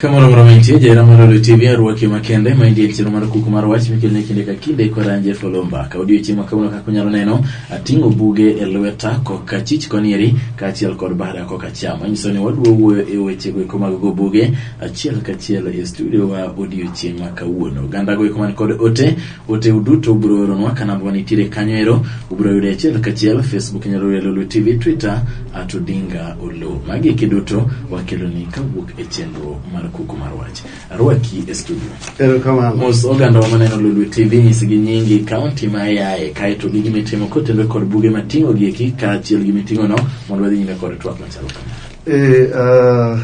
Kamoro amora mantie, jahera mar Lolwe TV arwaki makende ma indie chenro mar kuku mar wach mikelne kinde ka kinde kod an Jeff Oloo Mbaka. Odiochieng' ma kawuono kaka unyalo neno, ating'o buge e lweta koka chich konieri kaachiel kod bada koka acham. Manyiso ni wadwa wuoyo e wechego eko mag go buge achiel kachiel e studio wa odiochieng' ma kawuono. Oganda go eko man kod ote, ote uduto ubiro oronwa ka namba manitiere kanyo ero, ubiro yude achiel kachiel, Facebook inyalo yude Lolwe TV, Twitter at Odinga Oloo. Magi eki duto wakeloni kawuok e chenro mar kuku mar wach. Arwaki e studio. Erokamano. Mos oganda wa maneno Lolwe TV nyisgi nyingi, kaunti ma iaye, kaeto gi gima itimo kotenore kod buge mating'o gi eki kaachiel gi miting'o no mondo wadhi nyime kod twak machalo kama.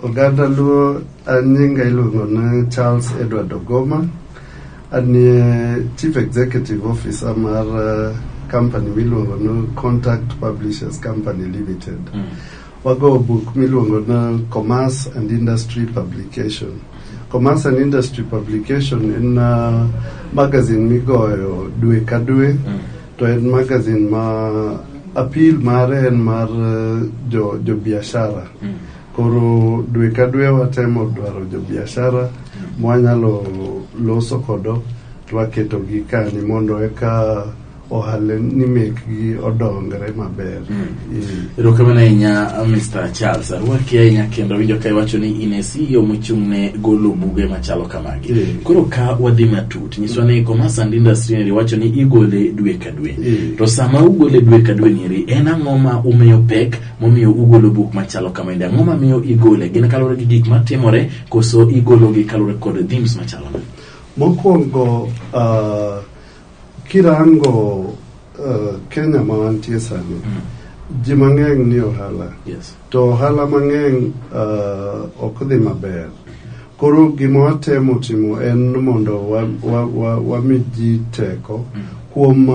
Oganda Luo, an nyinga iluongo ni Charles Edward Ogoma. An Chief Executive Officer mar company miluongo ni Contact Publishers Company Limited. Wago buk miluongo ni Commerce and Industry Publication. Commerce and Industry Publication en magazine migoyo dwe ka dwe to en magazine ma appeal mare en mar jo biashara. Koro dwe ka dwe watemo dwaro jo biashara mwanyalo loso kodo to waketogi kani mondo eka ohala ni mekgi odongre maber. Erokamano ahinya Mr. Charles. Arwaki ahinya kendo winjo ka iwacho ni in e CEO mochung' ne golo buge machalo kamagi. Koro ka wadhi matut, nyiswa ni Commerce and Industry neri wacho ni igole dwe ka dwe. To sama ugole dwe ka dwe nieri, en ang'o ma umiyo pek momiyo ugolo buk machalo kamaendi? Ang'o mamiyo igole? Gin kaluwore gi gik matimore koso igologi kaluwore kod themes machalo nade? Mokwongo kirango Kenya ma wantie sani, ji mang'eny ni ohala. To ohala mang'eny ok dhi maber. Koro gima watemo timo en mondo wami ji teko kuom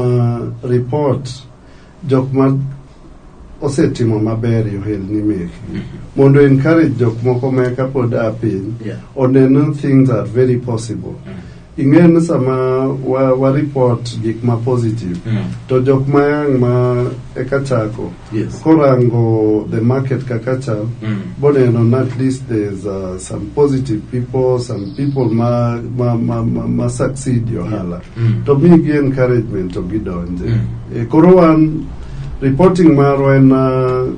report jok ma osetimo maber e ohelni mekgi mondo encourage jok moko ma eka pod a piny onen ni things are very possible. Ing'e ni sama wa report gik ma positive to jok ma yang' ma eka chako korango the market kaka chal boneno ni at least there's some positive people, some people ma succeed e ohala to migi encouragement to gidonje. Koro wan reporting marwa en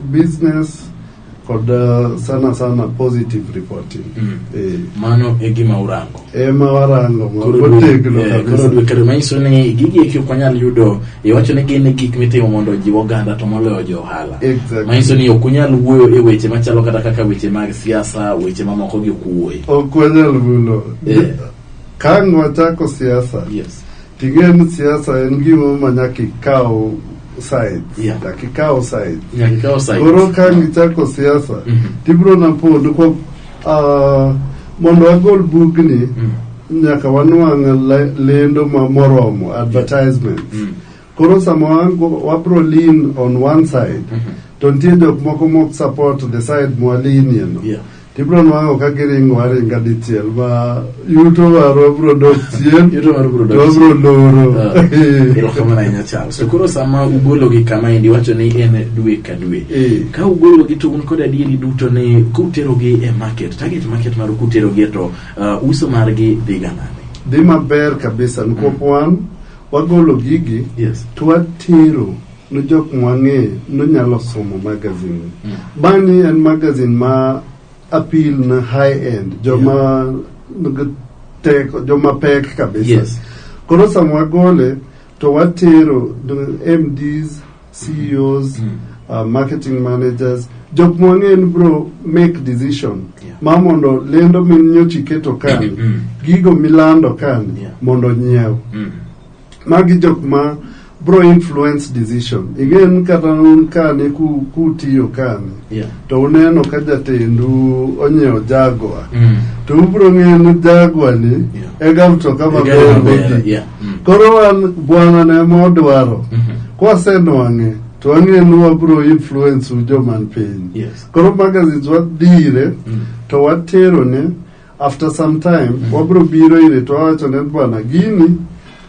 business kod sana sana positive reporting. Mano e gima urango. Ema warango motegno kabisa. Koro dwe kendo manyiso ni gigi eki ok wanyal yudo, iwacho ni gin gik mitimo mondo ojiw oganda to moloyo jo ohala. Manyiso ni ok unyal wuoyo e weche machalo kata kaka weche mag siasa, weche mamoko gi ok uwuoye. Ok wanyal mulo. Ka ang' wachako siasa, ting'e ni siasa en gima ma nyaka ikaw sides. Nyaka ikaw sides. Nyaka ikaw sides. Koro ka ang' ichako siasa, tibiro napondo kwa mondo wagol bugni, nyaka wanwang' lendo ma moromo, advertisements. Koro sama wabro lean on one side, to nitie jok moko mok support the side mwalinie no. Tibiro nwang'o ka giringo aringa dichiel ma yuto marwa biro dok chien, Yuto marwa biro dok to wabiro loro. Erokamano ahinya Charles. To koro sama ugologi kama endi iwacho ni en dwe ka dwe. Ka ugologi to un kod adieri duto ni kuterogi e market, target market maru kuterogi to uso margi dhi ga nade? Dhi maber kabisa nikop wan wagolo gigi to watero ne jok mwang'eyo nonyalo somo magazine. Bani en magazine ma appeal ne high end, joma nigi teko, joma pek kabisa. Koro sama wagole to watero ne MDs, CEOs, marketing managers, jok mwang'eyo ni bro make decision ma mondo lendo minyocha iketo kani, gigo milando kani mondo onyiew. Magi jok ma bro influence decision. Ing'e kata un kani kutiyo kani to uneno ka jatendu onyiewo Jaguar to ubro ng'eyo ni Jaguar ni e ga mtoka E gari maber maber, mogik. Koro wan bwana ne ema odwaro. Kwasenwang'e to wang'eyo ni wabro influence u joman piny. Koro magazines wadhire to watero ne after some time wabro biro ire to wawacho ne bwana gini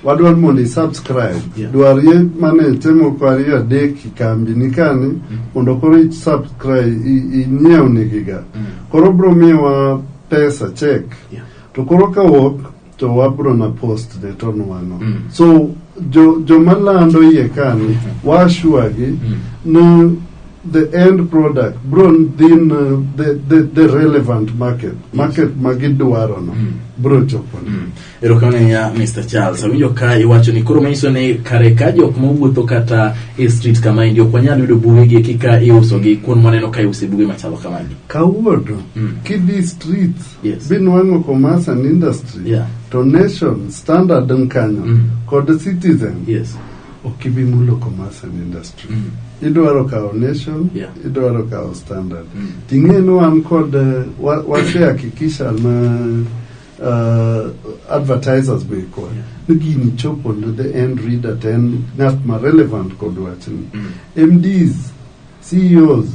Wadwaro mondo i subscribe. Dwarie maneche moko ariyo adek i kambi ni kani mondo koro i subscribe inyiew negiga. Koro bro miyowa pesa check. To koro kawuok to wabro na post ne to nwang'o. So joma lando iye kani wa assure gi ni the end product bro dhi na the relevant market market ma gidwaro no bro chopo ne. Erokamano ahinya Mr. Charles. Awinjo ka iwacho ni koro manyiso ni kare ka jok mawuotho kata e street kama endi ok wanyal yudo buge gi eki ka iuso gi kuond mwaneno ka iuse buge machalo kamagi. Kawuono kidhi street binwang'o Commerce and Industry to Nation Standard nkanyo kod Citizen ok ibi mulo Commerce and Industry. Idwaro kawo Nation, idwaro kawo Standard. Ting'e ni wan kod wasehakikisha na advertisers mekwa ni gini chopo ne the end reader to en ng'at ma relevant kod wachni. MDs, CEOs,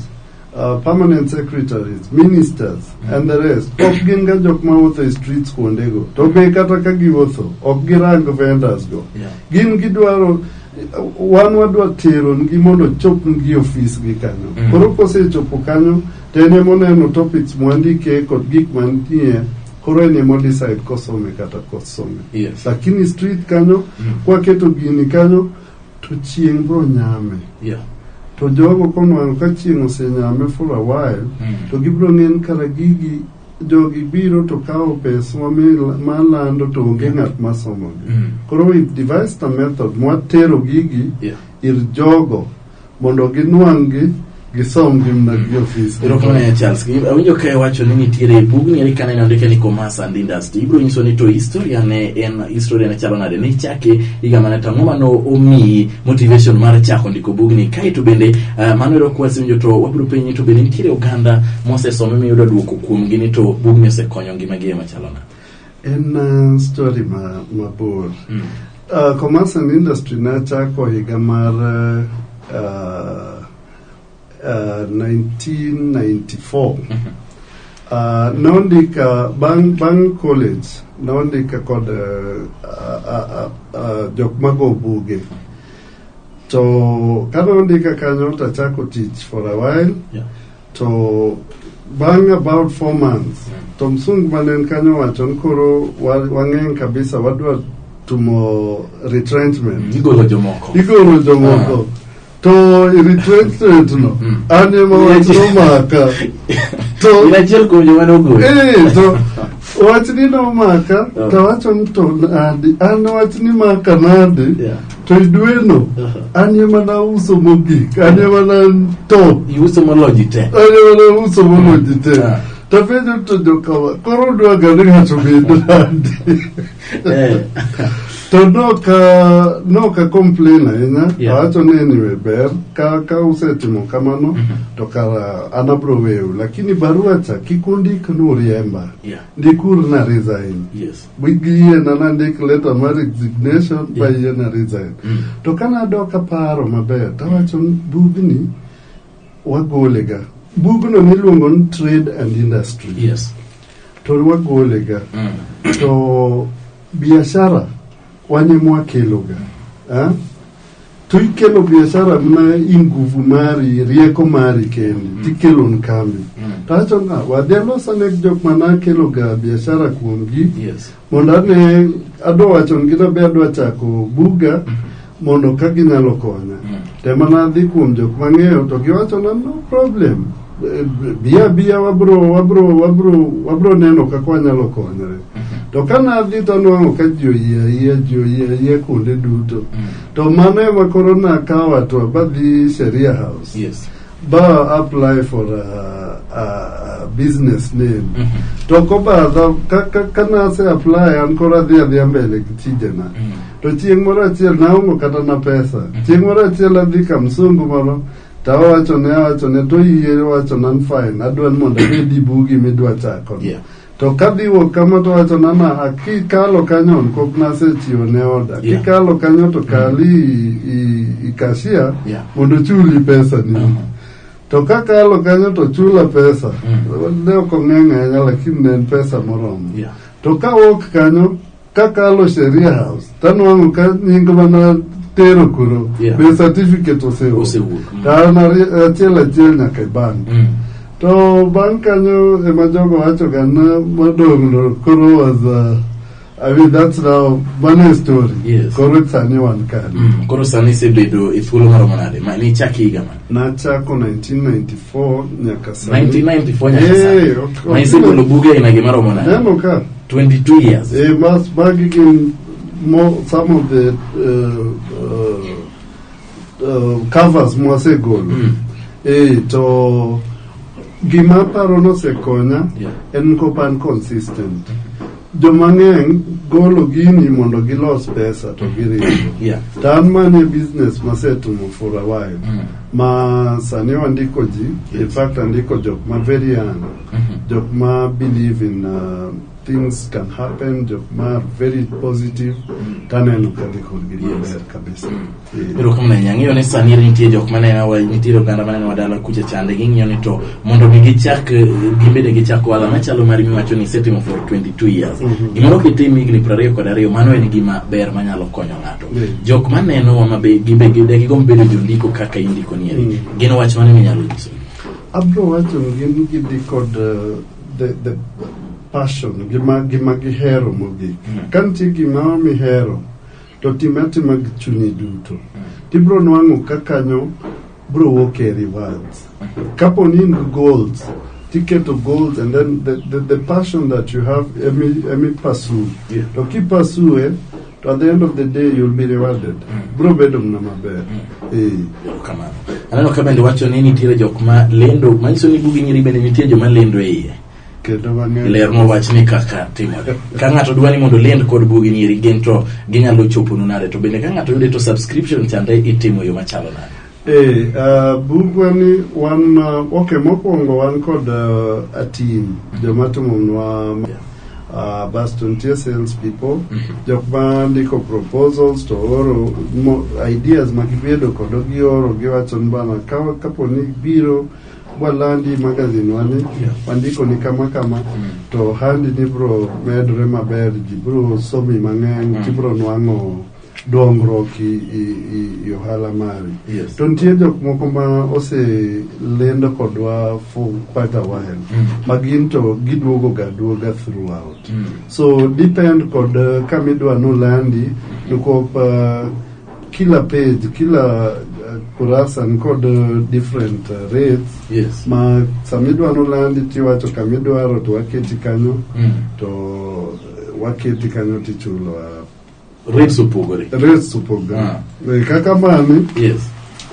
permanent secretaries, ministers and the rest ok gin ga jok ma wuotho e streets kuondego to be kata ka giwuotho ok girang vendors go. Gin gidwaro wan wadwa tero ngi mondo chop ngi ofis gi kanyo. Koro kosechopo kanyo to en ema oneno topics mwandike kod gik mantie koro en ema decide kosome kata kosome. Lakini street kanyo kwaketo gini kanyo to chieng' bro nyame. To jogo konwang'o ka chieng' osenyame for a while to gibro ng'e ni kara gigi jogi biro to kawo peswa malando to onge ng'at masomogi. Koro we've devised a method mwatero gigi ir jogo mondo ginwang'gi gisom gi mana gi ofis. Erokamano ahinya Charles. Awinjo ka iwacho ni nitiere bugni eri kaneno ondike ni Commerce and Industry. Ibiro nyiso ni to historia ne en historia ne chalo nade? Ne ichake higa mane to ang'o mane omiyi motivation mar chako ndiko bugni? Kaeto bende mano ero kwasewinjo to wabiro penji to bende nitiere oganda mosesome miyudo duoko kuomgi ni to bugni osekonyo ngimagi e machalo nade? En story mabor. Commerce and Industry nachako higa mar 1994. Nondika bang' college nondika kod jok mago buge. To kane ondika kanyo to achako tich for a while. To bang' about 4 months to msungu mane en kanyo owacho ni koro wang'eny kabisa wadwa timo retrenchment. Igolo jomoko. Igolo jomoko. To e retrenchment no an ema wach nomaka. To in achiel kuom joma nogol. To wachni nomaka to awacho ni to nadi an wachni maka nade to e dweno an ema nauso mogik an ema na top. Iuso moloyo ji te. An ema nauso moloyo ji te. Tapenjo to jokawa koro udwaga ni ng'ato obed nade. To noka complain ahinya. Awacho ni anyway ber ka usetimo kamano to kara an abro weyou lakini barua cha kik undik ni uriemba. Ndikur na resign. Giyiena nandik letter mar resignation ba yiena resign. To kana adok aparo maber tawacho ni bugni wagolega. Bugno niluongo ni Trade and Industry. To wagolega. To biashara wan ema wakeloga. To ikelo biashara mana in nguvu mari, rieko mari kendi, tikelo n kambi. To awacho ni wadhi alos ane jok mane akeloga biashara kuomgi. Mondo ane adwa wacho negi ni be adwa chako buga mondo ka ginyalo konya. To ema nadhi kuom jok mang'eyo to giwachona no problem. Bi abiya wabro neno kaka wanyalo konyore. To ka nadhi to anwang'o ka ji oyie ayie, ji oyie ayie kuonde duto. To mano ema koro nakawo hatua badhi Sheria House. Ba apply for a business name. To kobadha ka nase apply an koro adhi adhiya mbele gi tijena. To chieng' moro achiel naongo kata na pesa. Chieng' moro achiel adhi ka msungu moro to awachone to oyie owachona ni fine adwa ni mondo abed bugi midwa chako. To kadhi wuok kama to wachona na kikalo kanyo on pok nasechiwo ne order. Kikalo kanyo to kal i cashier mondo ochuli pesa ni. To kakalo kanyo to chula pesa. Ne ok ong'eny ahinya lakini ne en pesa moromo. To kawuok kanyo Kakalo Sheria House tanwang'o ka nying mana tero kuro be certificate osewuok. Osewuok. To an achiel achiel nyaka e bank. To bang' kanyo ema jogo wacho ga na madong' no koro was I mean that's now mano e story. Koro sani wan kanyo. Koro sani isebedo e thuolo maromo nade? Ma nichak higa ma? Nachako 1994 nyaka sani. 1994 nyaka sani. Eh, ok- Ma isegolo buge aina gi maromo nade? Neno ka. 22 years. Eh, mas magi gin some of the covers mwasegolo. Eh, to gima aparo nosekonya en kopan consistent. Joma ng'eny golo gini mondo gilos pesa to giringo. To an mane business masetimo for a while. Ma sani wandiko ji, in fact andiko jok ma very young, jok ma believe in things can happen, jok ma are very positive, taneno ka dhi kodgi maber kabisa. Erokamano ahinya. Ang'eyo ni sani nitie jok maneno, nitiere oganda maneno dala kucha chande, ging'iyo ni to mondo mi gichak gin bende gichak ohala machalo mari miwacho ni isetimo for 22 years. Gimoro kitim higni 22, mano en gima ber manyalo konyo ng'ato. Jok manenowa ma be gibe gigomb bedo jondiko kaka indiko ni eri. Gin wach mane minyalo nyiso? Abro wacho ni gin gidhi kod the passion, gima gihero mogik. Ka nitie gima mihero, to time atima gi chunyi duto. Tibro nwang'o ka kanyo bro wuok e rewards. Kapo ni in gi goals, tiketo goals and then the passion that you have emi pursue. To ki pursue, to at the end of the day you'll be rewarded. Bro bedo mana maber. Erokamano. Aneno ka bende wacho ni nitiere jok ma lendo, manyiso ni bugi nyiri bende nitie joma lendo e iye. Kendo mang'eny. Ler mowach ni kaka timore. Ka ng'ato dwa ni mondo olend kod bugi ni gin to ginyalo choponu nade, to bende ka ng'ato yude to subscription chande itimo yo machalo nade? Bugwa ni wan okay, mokwongo wan kod a team joma timonwa basto nitie sales people, jok ma ndiko proposals to oro ideas ma gibedo kodo gioro, giwacho ni bana kapo ni biro walandi magazine wani wandiko ni kama kama to handi ni bro medre maber, ji bro somi mang'eny, tibro nwang'o dongruok i ohala mari. To nitie jok moko ma oselendo kodwa for quite a while, ma gin to giduogo ga duoga throughout. So depend kod kamidwa nolandi nikop kila page, kila kurasa ni kod different rates. Ma samidwa nolandi tiwacho kamidwaro to waketi kanyo, to waketi kanyo tichulo Rates opogore. Rates opogore. Kaka mani.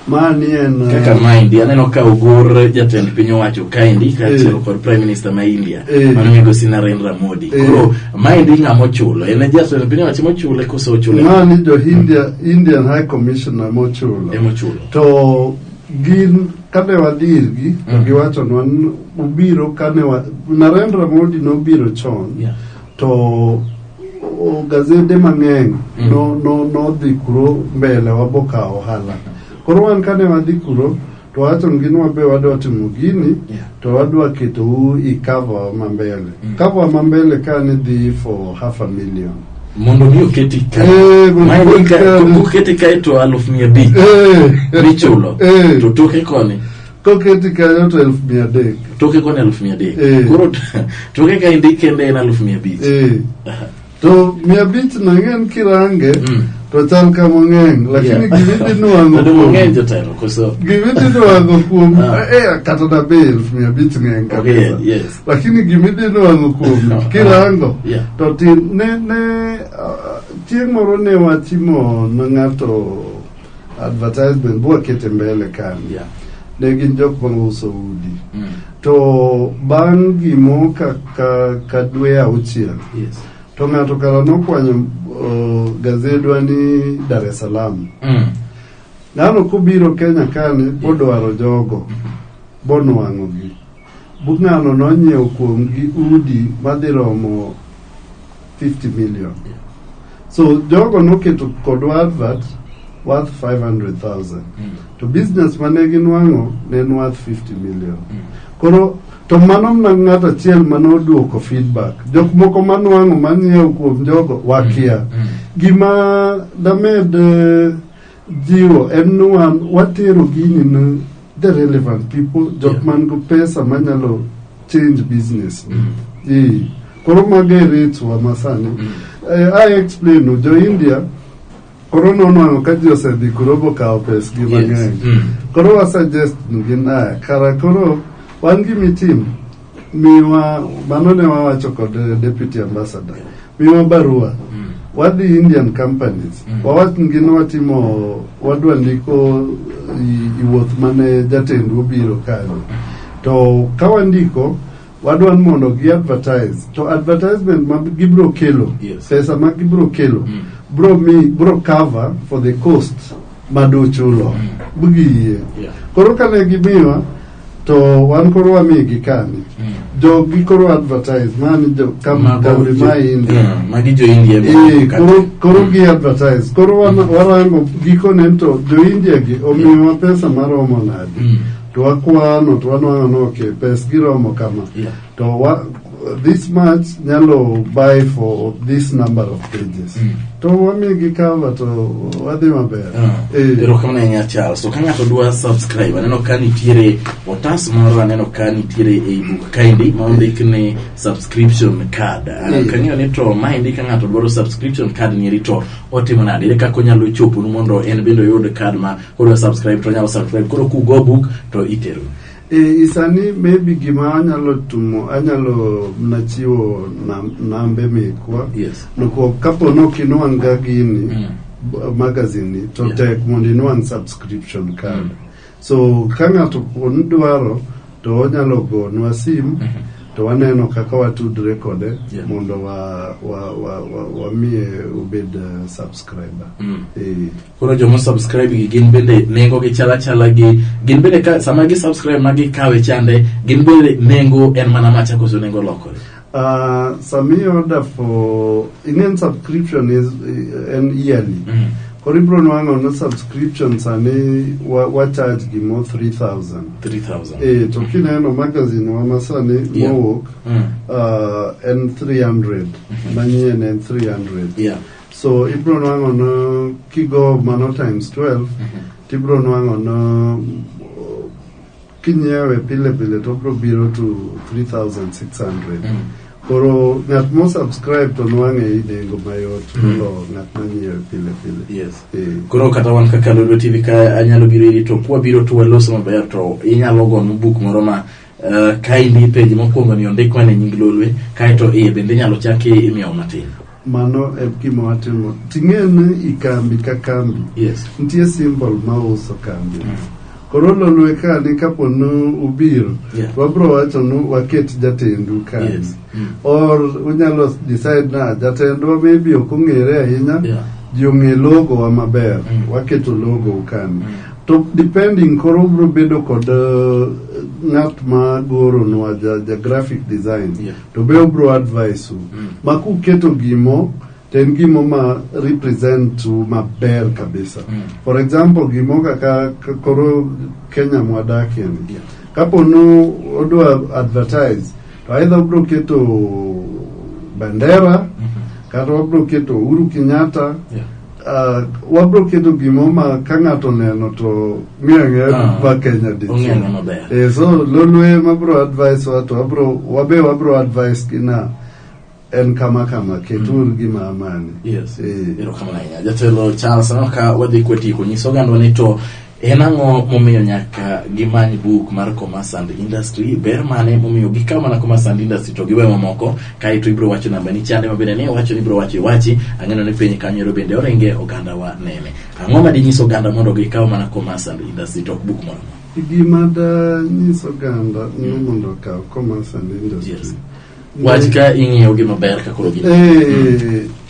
Mani en Kaka maendi aneno ka ogor jatend piny owacho kaendi kaachiel kod Prime Minister ma India, mano migosi Narendra Modi. Koro maendi ng'ama ochulo? En jatend piny owacho mochule koso ochule? Mani jo India, Indian High Commissioner mochulo. Emochulo. To gin kane wadhi irgi to giwachonwa ni ubiro kane Narendra Modi nobiro chon to gazede mang'eny nodhi kuro mbele wabokawo ohala. Koro wan kane wadhi kuro to wacho ni gin wabe wadwa timo gini to wadwa ketou i cover ma mbele. Cover ma mbele ka ne dhi for 500,000. Mondo mi oketi ka. Mondo Maendi oketi ka ka. oketi kae to 500,000 michulo. To toke koni. Koketi kanyo to 300,000. Toke koni 300,000. Koro toke kaendi kende en 500,000. To 500 no ing'en kirange to chal ka mang'eny, lakini gima idhi nwang'o To kuom mang'eny jotelo koso? Gima idhi nwang'o kuom kata da be 500,000 ng'eny kabisa. Lakini gima idhi nwang'o kuom kirango to tin ne chieng' moro ne watimo ne ng'ato advertisement bwakete mbele kanyo. Ne gin jok mauso udi. To bang' gimo ka dwe 6 to ng'ato kara nokwanyo gazedwa ni Dar es Salaam. Ng'ano kobiro Kenya kani bodwaro jogo bonwang'o gi. Bu ng'ano nonyiewo kuom gi udi madhi romo 50 million. So jogo noketo kodwa advert worth 500,000. To business mane ginwang'o ne en worth 50 million. Koro to mano mana ng'ato achiel mane oduoko feedback. Jok moko manwang'o manyiewo kuom jogo wakia. Gima damed jiwo en ni wan watero gini ne the relevant people, jok man go pesa manyalo change business. Koro mago e rates wa masani. I explain no, jo India koro nonwang'o ka ji osedhi kuro bokawo pesgi mang'eny. Koro wa suggest gi naya kara koro wan gimitimo miwa mano ne wawacho kod deputy ambassador miwa barua wadhi Indian companies wawach nigi ni watimo wadwa ndiko i wuoth mane jatendu obiro kanyo to ka wandiko wadwa ni mondo gi advertise to advertisement ma gibro kelo pesa ma gibro kelo bro mi bro cover for the cost maduchulo bugiyie. Koro kane gimiwa to wan koro wamigi kani jogi koro advertise mani jo kambi ma India. Magi jo India. Koro gi advertise koro warango gikone to jo India gi omiyowa pesa maromo nade to wakwano to wanwang'o ni okay pes giromo kama to this much nyalo buy for this number of pages to wamigi cover to wadhi maber. Erokamano ahinya Charles. To ka ng'ato dwa subscribe, aneno ka nitiere otas moro, aneno ka nitiere ei buk kaendi ma ondik ni subscription card. Kang'iyo ni to maendi ka ng'ato dwaro subscription card nieri to otimo nade? Ere kaka onyalo choponu mondo en bende oyud card ma kodwa subscribe to onyalo subscribe. Koro kugo buk to itero. Isani maybe gima anyalo tumo anyalo nachiwo nambe mekwa. Noko kapo no ok inwang' ga gini magazine ni to tek mondo inwang' subscription card. So ka ng'ato poni dwaro to onyalo gonwa sim to waneno kaka watudre kode mondo wamiye obed subscriber. Koro joma subscribe gi gin bende nengo gi chala chala gi gin bende ka sama gi subscribe ma gikawe chande gin bende nengo en mana macha koso nengo lokore. Sami order for ing'en subscription is en yearly. Koro ibro nwang'o ni subscription sani wa charge gimo 3000. 3000. To kineno magazine wa masani mowuok en 300. Manyien en 300. So ibro nwang'o no kigo mano times 12 tibro nwang'o no kinyiewe pile pile to obro biro to 3600. Koro ng'at mo subscribe to nwang'e e nengo mayot molo ng'at manyiewe pile pile. Koro kata wan kaka Lolwe TV ka anyalo biro iri to kwa biro to waloso maber to inyalo gono buk moro ma kaendi page mokwongo ni ondik mana nying Lolwe kaeto iye bende inyalo chaki imiyo matin. Mano e gima watimo. Ting'e ni i kambi ka kambi nitie symbol ma uso kambi. Koro Lolwe kani kapo ni ubiro wabro wacho ni waket jatendu kani. Or unyalo decide na jatendwa maybe ok ong'ere ahinya ji ong'e logo wa maber waketo logo kani. To depending koro ubro bedo kod ng'at ma goronwa ja graphic design to be obro advice u ma kuketo gimo to en gimo ma represent u maber kabisa. For example gimo kaka koro Kenya mwadakie ni kapo ni odwa advertise to either obro keto bendera kata wabro keto Uhuru Kenyatta. Wabro keto gimo ma ka ng'ato oneno to ng'eyo ang'eya ma Kenya dichiel. Maber. So Lolwe mabro advice wa to wabro wabe wabro advice gi na en kama kama ketur gima amani. Erokamano ahinya. Jatelo Charles, aneno ka wadhi kwatieko nyiso ogandwa ni to en ang'o momiyo nyaka gimany buk mar Commerce and Industry, ber mane momiyo gikaw mana Commerce and Industry to giwe mamoko, kaeto ibiro wacho namba ni chande mabende ne iwacho ni ibiro wacho iwachi, ang'eno ni piny kanyo ero bende oringe oganda wa nene. Ang'o ma dinyiso oganda mondo gikaw mana Commerce and Industry to ok buk moro? Gima da nyiso oganda ni mondo okaw Commerce and Industry. Wach ka ing'iyo gi maber ka koro gin.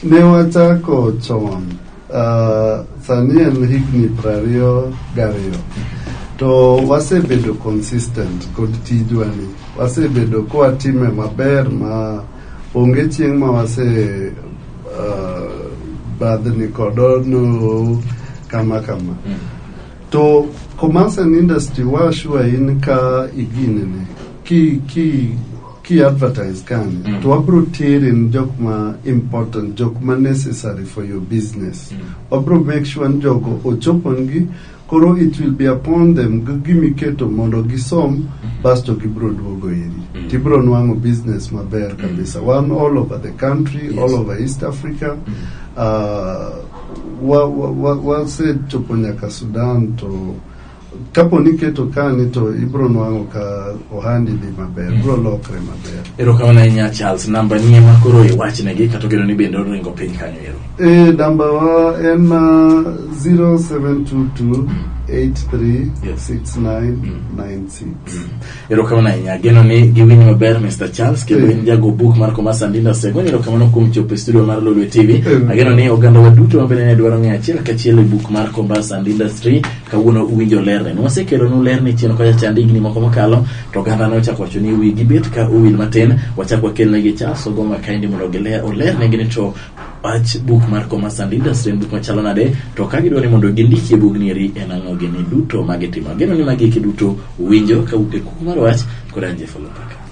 Ne wachako chon. Sani en higni 22 to wasebedo consistent kod tijwa ni wasebedo kwatime maber ma onge chieng' ma wase badhni kodo no kama kama. To commerce and industry wa sure in ka iginene ki advertise kani to wabro tere ni jok ma important, jok ma necessary for your business. Wabro make sure ni jogo ochopo nigi. Koro it will be upon them gi gimiketo mondo gisom, basto gibro duogo iri, tibro nwang'o business maber kabisa. Wan all over the country, all over East Africa, wasechopo nyaka Sudan. To kapo ni iketo kani to ibro nwang'o ka ohandi dhi maber, bro lokre maber. Erokamano ahinya, Charles. Namba ni ema koro iwachnegi kata ogeno ni bende oringo piny kanyo ero. Namba wa en 0722 83 6996. Erokamano ahinya. Ageno ni giwinjo maber, Mr. Charles, kendo in jago buk mar Commerce and Industry. Agoni erokamano kuom chopo e studio mar Lolwe TV. Ageno ni oganda wa duto mabende ne dwaro ng'eyo achiel kachiel e buk mar Commerce and Industry kawuono uwinjo lerne. Nwasekelonu lerni chien kocha chande higni moko mokalo, to oganda nochako wacho ni wigi bet ka owil matin. Wachak wakelnegi Charles Ogoma kaendi mondo giler olernegi ni to wach buk mar Commerce and Industry en buk machalo nade, to ka gidwa ni mondo gindikie bugni eri en ang'o gini duto magitimo. Ageno ni magi eki duto uwinjo kawuok e kuku mar wach kod an Jeff Oloo Mbaka.